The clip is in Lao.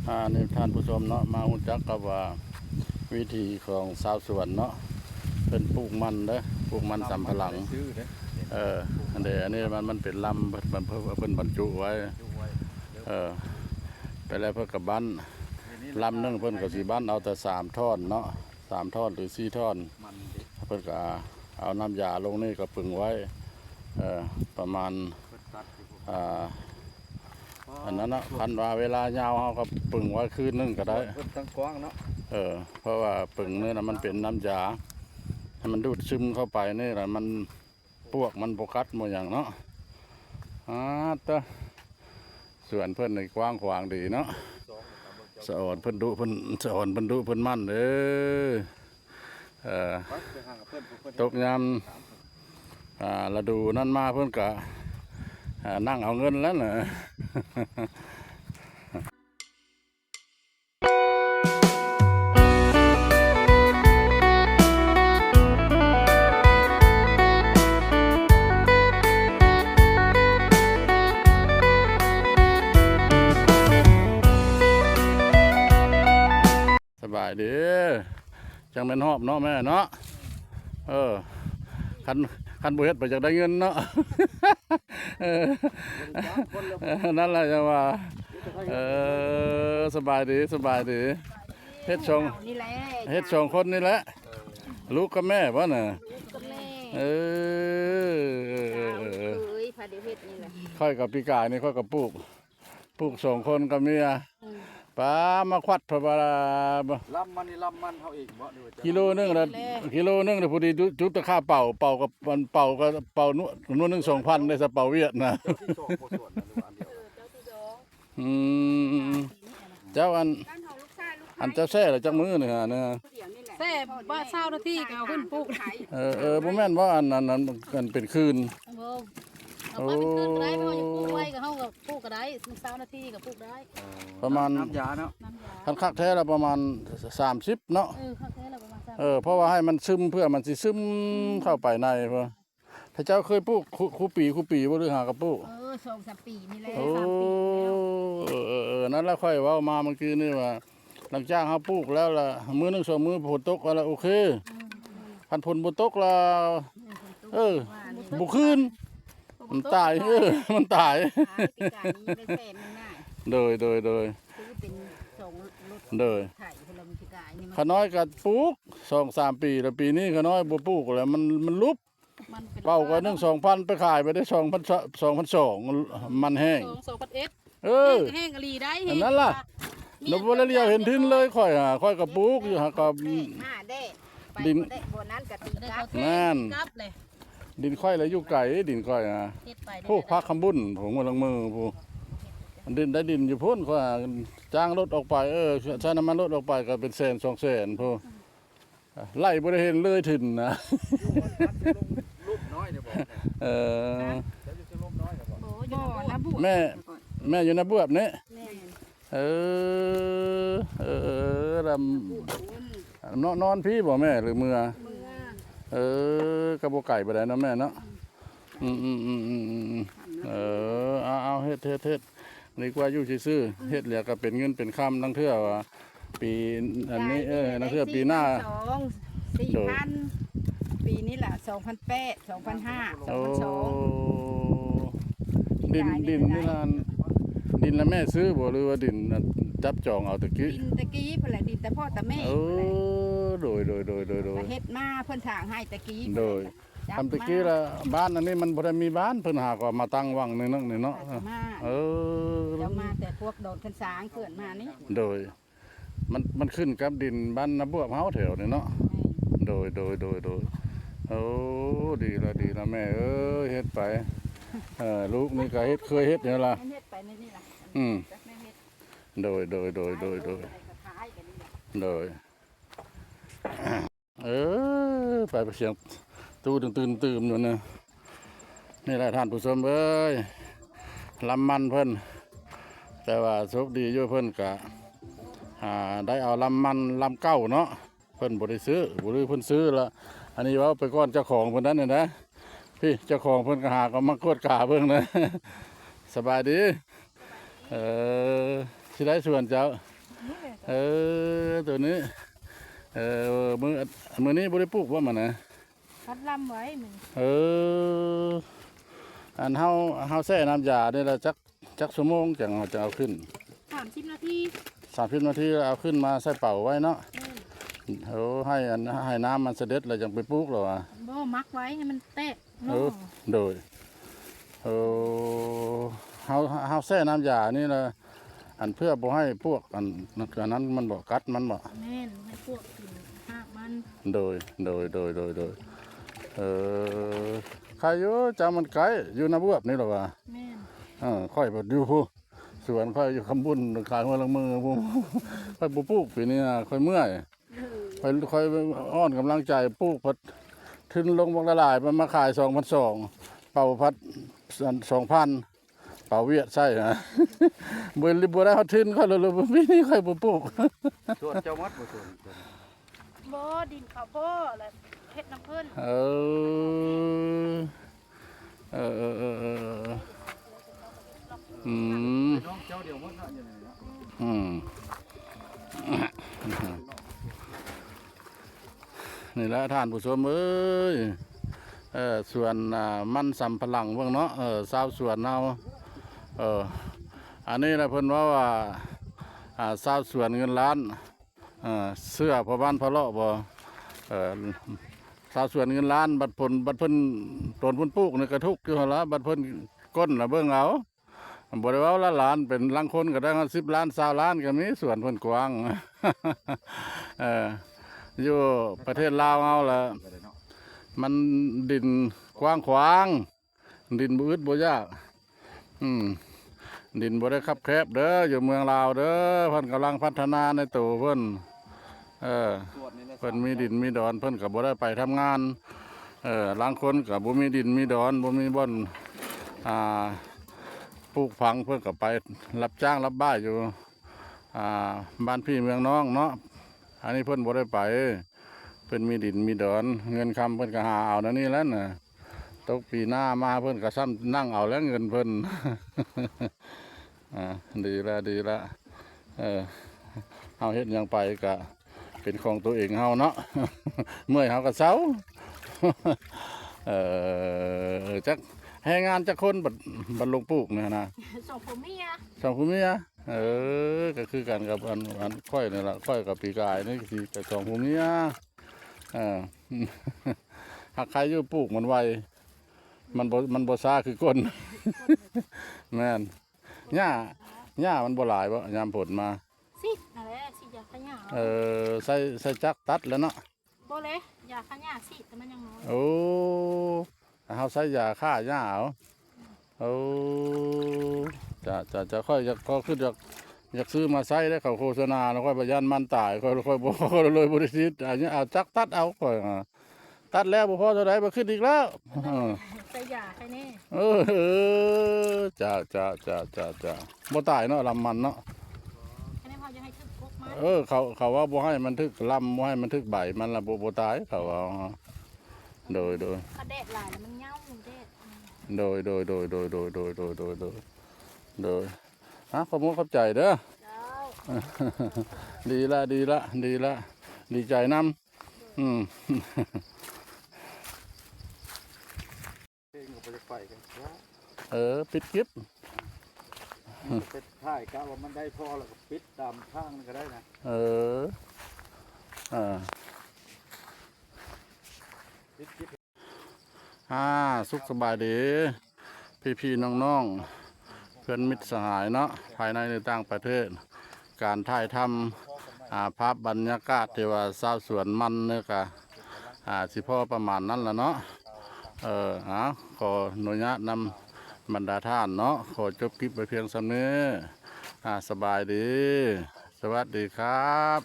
ອ່າ ນີ້ທ່ານຜູ້ຊົມເນາະ ມາຮູ້ຈັກກັບວ່າວິຖີຂອງຊາວສວນເນາະ ເພິ່ນປູກມັນເດີ ປູກມັນສຳປະຫຼັງ ເອີ ອັນເດ ອັນນີ້ມັນ ມັນເປັນລຳ ເພິ່ນ ເພິ່ນ ເພິ່ນບັນຈຸໄວ້ ເອີ ໄປແລ້ວເພິ່ນກໍບັ້ນ ລຳໜຶ່ງເພິ່ນກໍຊິບັ້ນເອົາແຕ່ສາມທ່ອນເນາະ ສາມທ່ອນຫຼືສີ່ທ່ອນ ເພິ່ນກໍເອົານ້ຳຢາລົງນີ້ກໍປຶງໄວ້ ເອີ ປະມານ ອ່າ ອັນນັ້ນນະ ຄັນວ່າເວລາຍາວເຮົາກໍປຶງໄວ້ຄືນໜຶ່ງກໍໄດ້ ເພິ່ນຕັ້ງກວ້າງເນາະ ເອີ ເພາະວ່າປຶງນີ້ນະ ມັນເປັນນ້ຳຢາ ໃຫ້ມັນດູດຊຶມເຂົ້າໄປນີ້ລະ ມັນ ປວກມັນບໍ່ກັດບໍ່ຫຍັງເນາະ ອາດຕະ ສວນເພິ່ນນີ້ກວ້າງຂວາງດີເນາະ ສະອອນເພິ່ນດຸເພິ່ນ ສະອອນເພິ່ນດຸເພິ່ນໝັ່ນເດີ ເອີ ຕົກຍາມ ອ່າ ລະດູນັ້ນມາເພິ່ນກະ ອ່າ ນັ່ງເອົາເງິນແລ້ວນະ. ສະບາຍດີ ຈັ່ງແມ່ນຮອບເນາະແມ່ເນາະ ເອີ ຄັນ ຄັນບໍ່ເຮັດໄປຈັກໄດ້ເງິນເນາະ ເອີ ນັ້ນແຫຼະຈັ່ງວ່າ ເອີ ສະບາຍດີ ສະບາຍດີ ເຮັດສອງ ນີ້ແຫຼະ ເຮັດສອງຄົນນີ້ແຫຼະ ລູກກັບແມ່ບໍ່ນະ ເອີ ເອີ ເອີ ເອີ ເອີ ເອີ ເອີຍ ພາດຽວເຮັດນີ້ແຫຼະ ຂ້ອຍກັບປີກາຍນີ້ ຂ້ອຍກໍປູກ ປູກສອງຄົນກັບເມຍ ອືມ ປາມາຄວັດເພິ່ນວ່າ ລຳມັນນີ້ ລຳມັນເຮົາເອງບໍ່ ຫຼືວ່າ ກິໂລໜຶ່ງລະ ກິໂລໜຶ່ງລະ ພໍດີຈຸດຕະຂາເປົ່າ ເປົ່າກັບ ເປົ່າກັບເປົ່າໜວດໜຶ່ງສອງພັນໄດ້ ສະເປົາຫວຽດນະ ເຈົ້າທີ່ສອງບໍ່ສວນນະ ຫຼືວ່າອັນດຽວ ເອີ ເຈົ້າທີ່ສອງ ອືມ ເຈົ້າອັນ ອັນເຈົ້າແຊ່ລະຈັກມື້ນີ້ຫານະ ແຊ່ບໍ່ ຊາວນາທີກໍເອົາຂຶ້ນປູກ ເອີ ເອີ ບໍ່ແມ່ນບໍ່ ອັນ ອັນ ອັນ ອັນເປັນຄືນ ບໍ່ ເອົາໄປເປັນຄືນກໍໄດ້ ເພາະວ່າເຮົາປູກໄວກໍ ເຮົາກໍປູກກໍໄດ້ ຊາວນາທີກໍປູກໄດ້ ປະມານ ນ້ຳຢາເນາະ ນ້ຳຢາ ຄັນຄັກແທ້ລະປະມານສາມສິບເນາະ ເອີ ຄັກແທ້ລະປະມານສາມສິບ ເອີ ເພາະວ່າໃຫ້ມັນຊຶມ ເພື່ອມັນຊິຊຶມເຂົ້າໄປໃນ ຖ້າເຈົ້າເຄີຍປູກ ຄູ່ ຄູ່ປີ ຄູ່ປີບໍ່ ຫຼືຫາກໍປູກ ເອີ ສອງສາມປີນີ້ແຫຼະ ໂອ້ ສາມປີແລ້ວ ເອີ ເອີ ເອີ ນັ້ນລະ ຂ້ອຍເວົ້າມາເມື່ອກີ້ນີ້ວ່າ ຫຼັງຈາກເຮົາປູກແລ້ວລະ ມື້ໜຶ່ງສອງມື້ຝົນຕົກລະໂອເຄ ອືມ ຄັນຝົນບໍ່ຕົກລະ ອືມ ເອີ ບໍ່ຄືນ ມັນຕາຍ ເອີ ມັນຕາຍ ໂດຍ ໂດຍ ໂດຍ ຂະນ້ອຍກໍປູກສອງສາມປີລະ ປີນີ້ຂະນ້ອຍບໍ່ປູກລະ ມັນ ມັນຫຼຸບ ເປົ່າກໍໜຶ່ງສອງພັນ ໄປຂາຍໄປໄດ້ສອງພັນ ສອງພັນສອງ ມັນແຫ້ງ ສອງພັນເອັດ ເອີ ແຫ້ງ ແຫ້ງອີ່ຫຼີໄດ໋ ອັນນັ້ນລະ ແຫ້ງ ບໍ່ໄດ້ຫຼຽວເຫັນດິນເລີຍ ຂ້ອຍຫາ ຂ້ອຍກໍປູກຢູ່ຫາກໍ ແມ່ນ ດິນ ບໍ່ນັ້ນກໍຕີກັບ ແມ່ນ ດິນຂ້ອຍລະຢູ່ໄກ ດິນຂ້ອຍຫາ ຜູ້ພັກຄຳບຸນ ຜູ້ງວດລາງມືຜູ້ ດິນໄດ້ດິນຢູ່ພຸ້ນ ຂ້ອຍຫາຈ້າງລົດອອກໄປ ເອີ ໃຊ້ນ້ຳມັນລົດອອກໄປກໍເປັນແສນສອງແສນຜູ້ ໄລ່ບໍ່ໄດ້ເຫັນເລີຍຖິ່ນນະ ຢູ່ວັດ ວັດສຸລົມ ລົມນ້ອຍນີ້ບໍ່ ເອີ ເຈົ້າຢູ່ສຸລົມນ້ອຍນີ້ບໍ່ ບໍ່ ຢູ່ນາບວບ ແມ່ ແມ່ຢູ່ນາບວບນີ້ ແມ່ນ ເອີ ເອີ ເອີ ລຳ ນອນ ນອນພີ້ບໍ່ແມ່ ຫຼືເມືອ ເມືອ ເອີ ກໍບໍ່ໄກປານໃດເນາະແມ່ເນາະ ອືມ ອືມ ອືມ ອືມ ອືມ ເອີ ເອົາ ເຮັດ ເຮັດ ເຮັດ ດີກວ່າຢູ່ຊື່ໆ ເຮັດແລ້ວກໍເປັນເງິນເປັນຄຳ ລາງເທື່ອວ່າປີອັນນີ້ ເອີ ລາງເທື່ອປີໜ້າ ສອງ ສີ່ພັນ ປີນີ້ລະ ສອງພັນແປດ ສອງພັນຫ້າ ສອງພັນສອງ ໂອ້ ດິນ ດິນນີ້ລະ ດິນລະແມ່ຊື້ບໍ່ ຫຼືວ່າດິນຈັບຈອງເອົາແຕ່ກີ້ ດິນແຕ່ກີ້ພຸ້ນແຫຼະ ດິນແຕ່ພໍ່ແຕ່ແມ່ ເອີ ພຸ້ນແຫຼະ ໂດຍ ໂດຍ ໂດຍ ໂດຍ ໂດຍ ເຮັດມາ ເພິ່ນສ້າງໃຫ້ແຕ່ກີ້ ໂດຍ ພຸ້ນແຫຼະ ທຳແຕ່ກີ້ລະ ບ້ານອັນນີ້ມັນບໍ່ໄດ້ມີບ້ານ ເພິ່ນຫາກໍມາຕັ້ງວັງໜຶ່ງນີ້ເນາະ ເອີ ເຈົ້າມາແຕ່ພວກດອນຄັນສາງ ເຄື່ອນມານີ້ ໂດຍ ມັນ ມັນຂຶ້ນກັບດິນບ້ານນາບວບເຮົາແຖວນີ້ເນາະ ແມ່ນ ໂດຍ ໂດຍ ໂດຍ ໂດຍ ໂອ້ ດີລະ ດີລະແມ່ເອີຍ ເຮັດໄປ ເອີ ລູກນີ້ກໍເຮັດ ເຄີຍເຮັດນີ້ລະ ເຮັດໄປໃນນີ້ລະ ອືມ ໂດຍ ໂດຍ ໂດຍ ໂດຍ ໂດຍ ເອີ ໄປ ໄປສຽງຕູ້ຕຶ່ມໆຢູ່ນີ້ ນີ້ແຫຼະທ່ານຜູ້ຊົມເອີຍ ລຳມັນເພິ່ນ ແຕ່ວ່າໂຊກດີຢູ່ ເພິ່ນກະ ອ່າ ໄດ້ເອົາລຳມັນລຳເກົ່າເນາະ ເພິ່ນບໍ່ໄດ້ຊື້ ບໍ່ຮູ້ເພິ່ນຊື້ລະ ອັນນີ້ເວົ້າໄປກ່ອນເຈົ້າຂອງເພິ່ນນັ້ນນະ ພີ້ເຈົ້າຂອງເພິ່ນກໍຫາກໍມາກວດກາເບິ່ງນະ ສະບາຍດີ ເອີ ຊິໄດ້ສວນເຈົ້າ ເອີ ໂຕນີ້ ເອີ ມື້ ມື້ນີ້ບໍ່ໄດ້ປູກບໍ່ມັນນະ? ຕັດລຳໄວ້ມື້ນີ້. ເອີ ອັນເຮົາ ເຮົາແຊ່ນ້ຳຢານີ້ລະຈັກ ຈັກຊົ່ວໂມງຈັ່ງ ຈັ່ງເອົາຂຶ້ນ? ສາມສິບນາທີ. ສາມສິບນາທີ ເອົາຂຶ້ນມາໃສ່ເປົາໄວ້ເນາະ. ແມ່ນ. ໂອ້ ໃຫ້ອັນ ໃຫ້ນ້ຳມັນສະເດັດແລ້ວຈັ່ງໄປປູກແລ້ວຫວາ? ບໍ່ ໝັກໄວ້ໃຫ້ມັນແຕກໜໍ່. ເອີ ໂດຍ. ໂອ້ ເຮົາ ເຮົາແຊ່ນ້ຳຢານີ້ລະ ອັນເພື່ອບໍ່ໃຫ້ພວກອັນ ອັນນັ້ນມັນບໍ່ ກັດມັນບໍ່? ແມ່ນ ໃຫ້ພວກກິນຮາກມັນ. ໂດຍ ໂດຍ ໂດຍ ໂດຍ ໂດຍ. ເອີ ໃຄຢູ່ ເຈົ້າມັນໃກ້ ຢູ່ນາບວບນີ້ລະຫວາ? ແມ່ນ. ເອີ ຂ້ອຍພັດຢູ່ພຸ້ນ ສວນຂ້ອຍຢູ່ຄຳບຸນ ຂາຍຫົວລະເມືອພຸ້ນ ຂ້ອຍບໍ່ປູກປີນີ້ນະ ຂ້ອຍເມື່ອຍ. ເອີ ຂ້ອຍ ຂ້ອຍອ່ອນກຳລັງໃຈ ປູກພັດທຶນລົງບັກຫຼາຍໆ ມັນມາຂາຍສອງພັນສອງ ເປົາພັດ ອັນ ສອງພັນ ເປົາຫວຽດໃສ່ນະ ບໍ່ ບໍ່ໄດ້ຮອດທຶນຂ້ອຍເລີຍ ປີນີ້ຂ້ອຍບໍ່ປູກ. ສວນເຈົ້າໝົດບໍ່ ສວນ? ບໍ່ ດິນເຂົາພໍ້ ແລ້ວເຮັດນຳເພິ່ນ. ເອີ ເອີ ເອີ ເອີ ເອີ ເອີ ອືມ ນ້ອງເຈົ້າດຽວໝົດເນາະ ຢູ່ໃນນີ້ເນາະ. ອືມ ນີ້ແຫຼະທ່ານຜູ້ຊົມເອີຍ ເອີ ສວນ ອ່າ ມັນສຳປະຫຼັງເບິ່ງເນາະ ເອີ ຊາວສວນເຮົາ ເອີ ອັນນີ້ລະເພິ່ນເວົ້າວ່າ ອ່າ ຊາວສວນເງິນລ້ານ ເອີ ເຊື່ອພໍ່ບ້ານພະເລາະບໍ່? ເອີ ຊາວສວນເງິນລ້ານ ບັດເພິ່ນ ບັດເພິ່ນ ຕອນເພິ່ນປູກນີ້ກະທຸກຢູ່ຫັ້ນລະ ບັດເພິ່ນກົ້ນລະເບິ່ງເອົາ. ບໍ່ໄດ້ເວົ້າລ້ານໆ ເປັນລາງຄົນກະໄດ້ຮອດສິບລ້ານ ຊາວລ້ານກະມີ ສວນເພິ່ນກວ້າງ. ເອີ ຢູ່ປະເທດລາວເຮົາລະ ມັນດິນກວ້າງຂວາງ ດິນບໍ່ອຶດບໍ່ຢາກ ອືມ ດິນບໍ່ໄດ້ຄັບແຄບເດີ ຢູ່ເມືອງລາວເດີ ເພິ່ນກຳລັງພັດທະນາໃນໂຕເພິ່ນ. ເອີ ເພິ່ນມີດິນມີດອນ ເພິ່ນກະບໍ່ໄດ້ໄປທຳງານ. ເອີ ລາງຄົນກະບໍ່ມີດິນມີດອນ ບໍ່ມີບ່ອນ ອ່າ ປູກຝັງ ເພິ່ນກະໄປຮັບຈ້າງຮັບບ້າຍຢູ່ ອ່າ ບ້ານພີ່ເມືອງນ້ອງເນາະ. ອັນນີ້ເພິ່ນບໍ່ໄດ້ໄປ ເພິ່ນມີດິນມີດອນ ເງິນຄຳເພິ່ນກະຫາເອົາແນວນີ້ແຫຼະນະ. ຕົກປີໜ້າມາເພິ່ນກະຊ້ຳນັ່ງເອົາແລ້ວເງິນເພິ່ນ. ອ່າ ດີລະ ດີລະ ເອີ ເຮົາເຮັດຫຍັງໄປກະເປັນຂອງໂຕເອງເຮົາເນາະ ເມື່ອຍເຮົາກະເຊົາ. ເອີ ຈັກແຮງງານຈັກຄົນ ບັດ ບັດລົງປູກນີ້ນະ? ສອງຜົວເມຍ. ສອງຜົວເມຍ. ເອີ ກະຄືກັນກັບອັນ ອັນຂ້ອຍນີ້ລະ ຂ້ອຍກະປີກາຍນີ້ກະສອງຜົວເມຍ. ເອີ ຫາກໃຄຢູ່ ປູກມັນໄວ ມັນບໍ່ ມັນບໍ່ຊ້າຄືກົ້ນ. ແມ່ນ. ຫຍ້າ ຫຍ້າມັນບໍ່ຫຼາຍບໍ່ ຍາມຝົນມາ? ສີດຫັ້ນແຫຼະ ສີດຢາຂ້າຫຍ້າ. ເອີ ໃຊ້ ໃຊ້ຈັກຕັດແລ້ວເນາະ? ບໍ່ເລີຍ ຢາຂ້າຫຍ້າສີດແຕ່ມັນຍັງນ້ອຍ. ໂອ້ ເຮົາໃຊ້ຢາຂ້າຫຍ້າເອົາ. ໂອ້ ຈ້າ ຈ້າ ຈ້າ ຂ້ອຍຢາກ ຂ້ອຍຄິດຢາກ ຢາກຊື້ມາໃຊ້ເດ້ ເຂົາໂຄສະນາແລ້ວ ຂ້ອຍບໍ່ຢ້ານມັນຕາຍ ຂ້ອຍ ຂ້ອຍບໍ່ ຂ້ອຍເລີຍບໍ່ໄດ້ສີດ. ອັນນີ້ເອົາຈັກຕັດເອົາ ຂ້ອຍ ຕັດແລ້ວບໍ່ພໍເທົ່າໃດ ມາຂຶ້ນອີກແລ້ວ. ເອີ ໃສ່ຢາໃສ່ແນ່. ເອີ ເອີ ຈ້າ ຈ້າ ບໍ່ຕາຍເນາະ ລຳມັນເນາະ. ອັນນີ້ເຮົາຢາກໃຫ້ຖືກກົກມັນ. ເອີ ເຂົາ ເຂົາວ່າບໍ່ໃຫ້ມັນຖືກລຳ ບໍ່ໃຫ້ມັນຖືກໃບມັນລະ ບໍ່ ບໍ່ຕາຍ ເຂົາວ່າ. ໂດຍ ໂດຍ ຖ້າແດດຫຼາຍລະມັນເຫງົາ ແດດ. ໂດຍ ໂດຍ ໂດຍ ໂດຍ ໂດຍ ອາ ຂອບມຸກຂອບໃຈເດີ. ເຈົ້າ. ດີລະ ດີລະ ດີລະ ດີໃຈນຳ. ອືມ ເພງກະບໍ່ໄດ້ໄປກັນ. ເອີ ປິດຄລິບ ໄປຖ່າຍກະວ່າມັນໄດ້ພໍແລ້ວກະປິດຕາມທາງນັ້ນກະໄດ້ນະ. ເອີ ເອີ ປິດຄລິບ. ອ່າ ສຸກສະບາຍດີ ພີ່ໆ ນ້ອງໆ ເພື່ອນມິດສະຫາຍເນາະ ພາຍໃນ ຫຼື ຕ່າງປະເທດ. ການຖ່າຍທຳ ອ່າ ພາບບັນຍາກາດທີ່ວ່າຊາວສວນມັນນີ້ກະ ອ່າ ຊິພໍປະມານນັ້ນລະເນາະ. ເອີ ເອົາ ຂໍອະນຸຍາດນຳບັນດາທ່ານເນາະ ຂໍຈົບຄລິບໄວ້ພຽງສ່ຳນີ້. ອ່າ ສະບາຍດີ ສະຫວັດດີຄັບ.